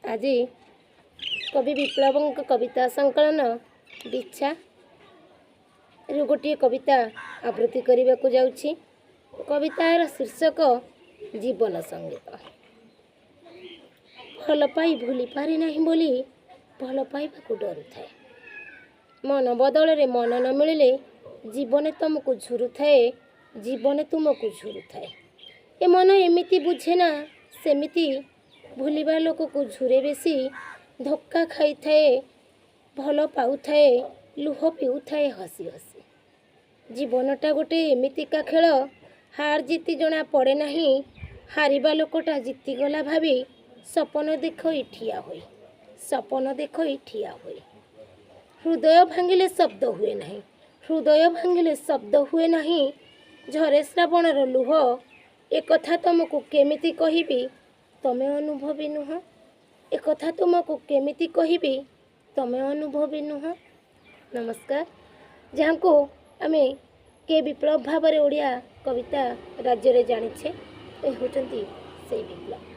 ଆଜି କବି ବିପ୍ଳବଙ୍କ କବିତା ସଂକଳନ ବିଛାରୁ ଗୋଟିଏ କବିତା ଆବୃତ୍ତି କରିବାକୁ ଯାଉଛି। କବିତାର ଶୀର୍ଷକ ଜୀବନ ସଙ୍ଗୀତ। ଭଲ ପାଇ ଭୁଲି ପାରେ ନାହିଁ ବୋଲି ଭଲ ପାଇବାକୁ ଡରୁଥାଏ। ମନ ବଦଳରେ ମନ ନ ମିଳିଲେ ଜୀବନେ ତୁମକୁ ଝୁରୁଥାଏ, ଜୀବନେ ତୁମକୁ ଝୁରୁଥାଏ। ଏ ମନ ଏମିତି ବୁଝେ ନା ସେମିତି, ଭୁଲିବା ଲୋକକୁ ଝୁରେ ବେଶୀ। ଧୋକା ଖାଇଥାଏ, ଭଲ ପାଉଥାଏ, ଲୁହ ପିଉଥାଏ ହସି ହସି। ଜୀବନଟା ଗୋଟେ ଏମିତିକା ଖେଳ, ହାର ଜିତି ଜଣା ପଡ଼େ ନାହିଁ। ହାରିବା ଲୋକଟା ଜିତିଗଲା ଭାବି ସପନ ଦେଖଇ ଠିଆ ହୋଇ, ସପନ ଦେଖଇ ଠିଆ ହୋଇ। ହୃଦୟ ଭାଙ୍ଗିଲେ ଶବ୍ଦ ହୁଏ ନାହିଁ, ହୃଦୟ ଭାଙ୍ଗିଲେ ଶବ୍ଦ ହୁଏ ନାହିଁ, ଝରେ ଶ୍ରାବଣର ଲୁହ। ଏକଥା ତମକୁ କେମିତି କହିବି, ତମେ ଅନୁଭବୀ ନୁହଁ। ଏକଥା ତୁମକୁ କେମିତି କହିବି, ତମେ ଅନୁଭବୀ ନୁହଁ। ନମସ୍କାର। ଯାହାଙ୍କୁ ଆମେ କେ ବିପ୍ଳବ ଭାବରେ ଓଡ଼ିଆ କବିତା ରାଜ୍ୟରେ ଜାଣିଛେ, ଏ ହେଉଛନ୍ତି ସେଇ ବିପ୍ଳବ।